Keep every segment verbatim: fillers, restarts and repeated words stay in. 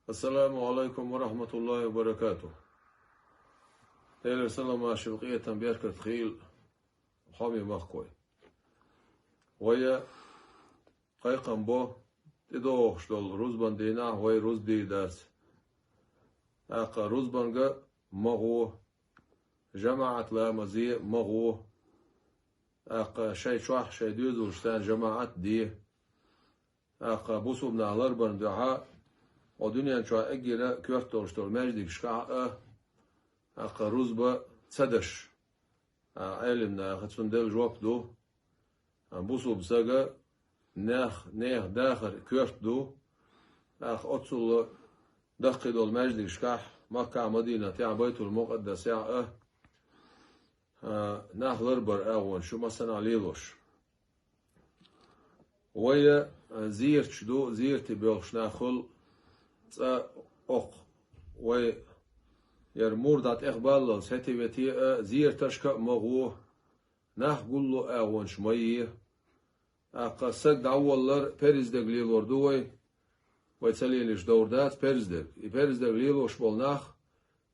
Ассаламу Ӏалайкум ва рахьматуллахӀи ва баракатухӀ. Делера салам-маршал, къинхетам, беркат хийла, хьоме махкой. Вай кхайкхам бо, тӀедогӀуш долу рузбан дийнахь вай рузба дийр дац. ТӀаккха рузбанга ма гӀо, жамаӀат ламазе ма гӀо. ТӀаккха шайн чохь, шайн доьзалшца жамаӀат де. ТӀаккха бусулба нах ларбарна дуьхьа, о дуьнен чохь эггара коьрта долуш долу маьждигашкахь а, тӀаккха рузба ца даш, а, Ӏелим наха цунна делла жоп ду. А, бусулба сага нех, нехан дахар коьрта ду. ТӀаккха оццул даккхий долу маьждигашкахь, Маккахь, Мадинатехь, Байтул-Мукъаддасехь а, а, нах ларбар агӀонаш ю массанхьа лелош. Вай, а, зераташ ду, зерате боьлхуш нах хуьлу цкъа оккха. Вай яра мур дӀа тӀехбаллалц хӀетте-ветте а, зераташка а ма гӀо, нах гулло агӀонаш ма е. ТӀаккха саг дӀаволлар, перза дерг лелор ду вай. Вай ца лелийча довр дац перза дерг. И перза дерг лелош болу нах,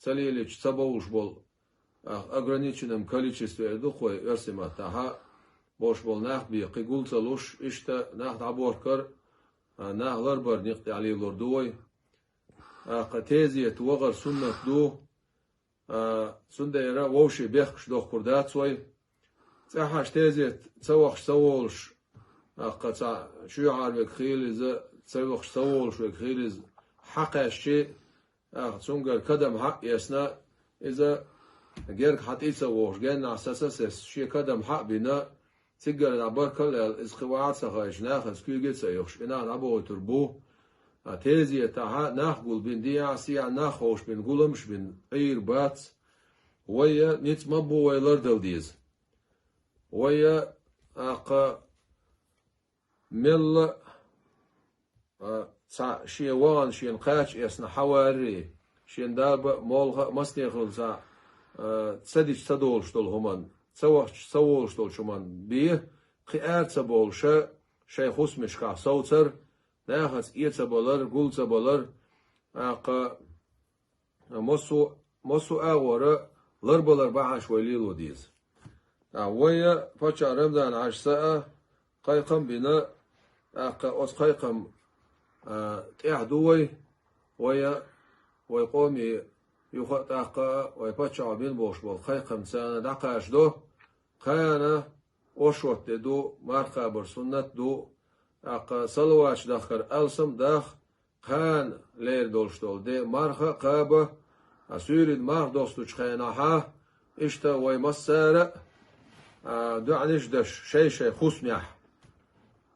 ца лелийча ца бовлуш болу, а, ограниченном количестве эр ду-кх вай оьрсийн маттахь, болуш болу нах бен кхин гул ца луш, иштта нах дӀаборкар, а, нах ларбар некъ тӀехь лелор ду вай. ТӀаккха тезета вахар суннат ду, а, цундела вовшийн бехкаш дохкур дац вай. ЦӀахь аш тезета ца вахча ца волуш, тӀаккха цхьа чоьхьара верг хийла иза, ца вахча ца волуш верг хийла иза, хьакхаьччи, тӀаккха цуьнгара кадам хьа а эцна, иза герга хьан тӀе а ца вогӀуш, геннахь саца а сецна, шен кадам хьа а бина, цигара дӀа баркалла аьлла, иза кхин ваха а ца хайча, нахаца куьйга а ца оьхуш, и нах дӀабохуьйтур бу. А, тезетахь нах гулбина, дехьа-сехьа нах ховшбина, гуламаш бина Ӏийр бац. Вай ницкъ ма бу вай лардала деза. Вай, тӀаккха, мелла а, цхьа шен вахана, шена кхача эцна хьаварри, шен даба а, молха а, масне хилла цхьа, а, ца дича ца долуш долу хӀуманна, ца вахча ца волуш долчу хӀуманна бен, кхин ара ца бовлуша, шайн хӀусамашкахь совцар, нахаца э ца балар, гул ца балар, тӀаккха, массо, массо агӀора ларбалар бахьаш вай лело деза. ТӀаккха вай паччахь Рамзан-Хьаьжас а кхайкхам бина, тӀаккха оцу кхайкхам, а, тӀехь ду вай, вай, вай къоме юха а тӀаккха а вай паччахьо бина болуш болу кхайкхам царна дӀакхачадо, кхана оршот де ду, марха кхабар суннат ду, тӀаккха салаваташ дахкар алсам даха, кхана лер долуш долу де марха а кхаба, а суьйрана марха достучу хенахьа, иштта вай массара а, а, доӀанаш а даш шай-шай хӀусамехь.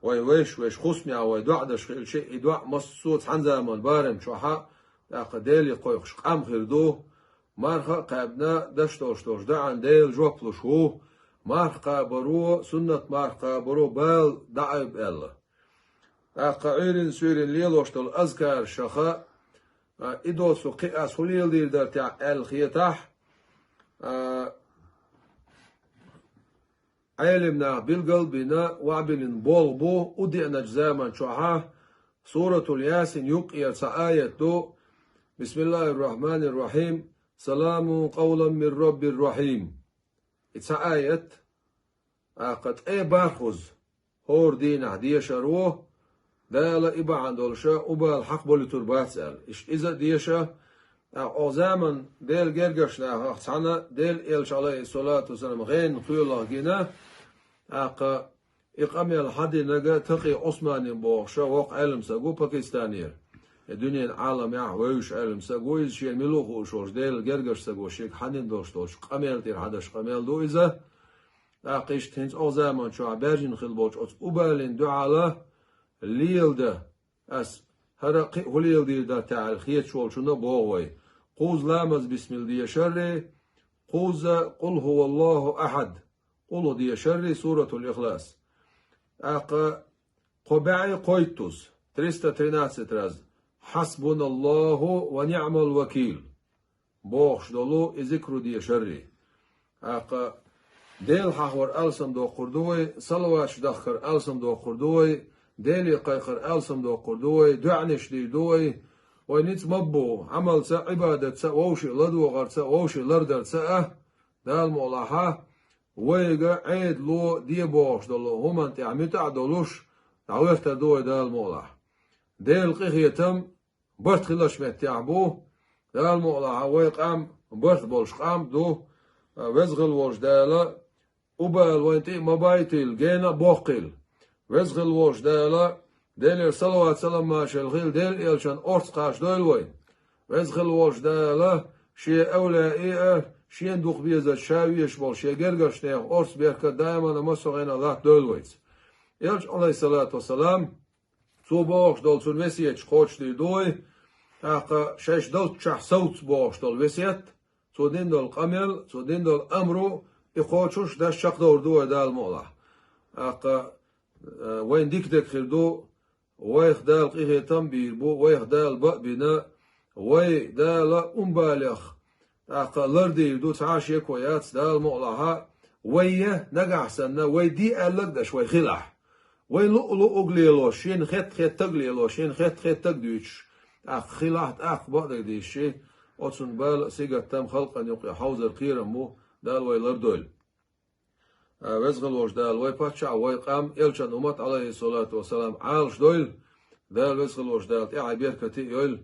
Вай вайш, вайш хӀусамехь вай доӀа даш хилча, и доӀа массо а цхьана заман барам чохьа, тӀаккха Деле кхойкхуш къам хир ду, марха а кхаьбна, даш долуш долуш доӀан Дела жоп луш ву, марха кхабаро, суннат марха кхабаро бала дӀаайба аьлла. ТӀаккха Ӏуьйрин-суьйрин лелош долу азкарашаха, а, и доцу кхин ас хӀун леладийр дара техь аьлла хетахь, а, Ӏелим наха билгал а бина, ваӀбиллина болх бу, у деаначу заман чохьа, Суратул Ясин юккъера цхьа аят ду, Бисмиллахир-Рахманир-Рахим, Саламун къавлан мин Раббир Рахим. И цхьа аят, тӀаккха ткъе бархӀ хӀуза, хӀора дийнахь дешар ву, Дала и бахьана долуша, у бала хьакхаболуьйтур бац аьлла. Иштта иза а деша, тӀаккха оха заман Делан гергарчу нахах цхьаьна Делан элча, Ӏалайхиссалату вассалам, гӀенна кхоьллах гина, тӀаккха и къамел хьадинарг Такъи Ӏусманин бохуша воккха Ӏелам саг ву Пакистанера. И дуьненан Ӏаламехь вевзаш Ӏелам саг ву, иза шена мила ву хууш волуш, Делан гергарчу саго шега хьадина долуш долчу къамел тӀера хьадеш къамел ду иза. ТӀаккха иштта хӀинца оха заман чохь баьржина хила болчу оцу у балин дуьхьала леладан ас хӀара кхин а хӀун леладийр дара техь аьлла хеташ волчунна а боху вай. Кхузза ламаз бисмилла дешаррий, кхузза Къул хӀуваллахӀу ахьад, къулхӀу дешаррий, Суратул Ихлас. ТӀаккха кхо бӀе кхойттуз, триста тринадцать раз, Хьасбуналлаху ва ниӀмал вакил бохуш долу и зикру дешаррий. ТӀаккха Дела хьахор алсам доккхур ду вай, салаваташ дахкар алсам доккхур ду вай, Деле кхайкхар алсам доккхур ду вай, доӀанаш дийр ду вай, вай ницкъ ма бу, Ӏамалца а, Ӏибадатца а, вовшийн ладогӀарца а, вовшийн лардарца а, Дала мукъалахь, вайга Ӏедало де бохуш долу хӀуманна тӀехь муьтӀахь а долуш, дӀахӀоьттар ду вай Дала мукъалахь. Делан къинхетам барт хиллачу меттехь бу, Дала мукъалахь, вай къам барт болуш къам ду, Веза хилла волчу Дала убала вайна тӀе а ма байтийла, гена а боккхийла. Веза хилла волчу Дала, Делера салават-салам-маршалла хуьлда, Делан элчанан орца кхачадойла вайна. Веза хилла волчу Дала, шен эвлаяийн а, шена дукха безачу ша везаш болу шен гергарчу нехан орца, беркат даимана массо а хенахь латтадойла вайца. Элча, Ӏалайхиссалату вассалам, цо бохуш долу цуьнан весеташ кхочушдийр ду вай, тӀаккха шаьш долччохь совца бохуш долу весет, цо дина долу къамел, цо дина долу амру, и кхочуш даш чекхдовр ду вай Дала мукъалахь. ТӀаккха, э, вайна дика дерг хир ду, вайх Дала къинхетам а бийр бу, вайх Дала бан а бина, вай Дала умбалех тӀаккха лардийр ду, цхьа а шеко яц Дала мукъалахь, вай я нагахь санна, вай де аьлларг а даш вай хилахь. Вай луъу-луъург лелош, шена хетта-хеттарг лелош, шена хетта-хеттарг дуьйцуш, тӀаккха хилахь, тӀаккха бакъдерг дийшчи, оцунна бала а, сингаттам а халкъана юкъахь хьовзар кхерам бу, Дала вай лардойла. А, Веза хилла волчу Дала вай паччахь а, вай къам а, элчанан уммат, Ӏалайхиссалату вассалам, Ӏалашдойла, Дала Веза хилла волчу Дала тӀаьхье беркате а йойла.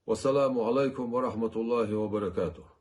Вассаламу Ӏалайкум ва рахьматуллахӀи ва баракатухӀ.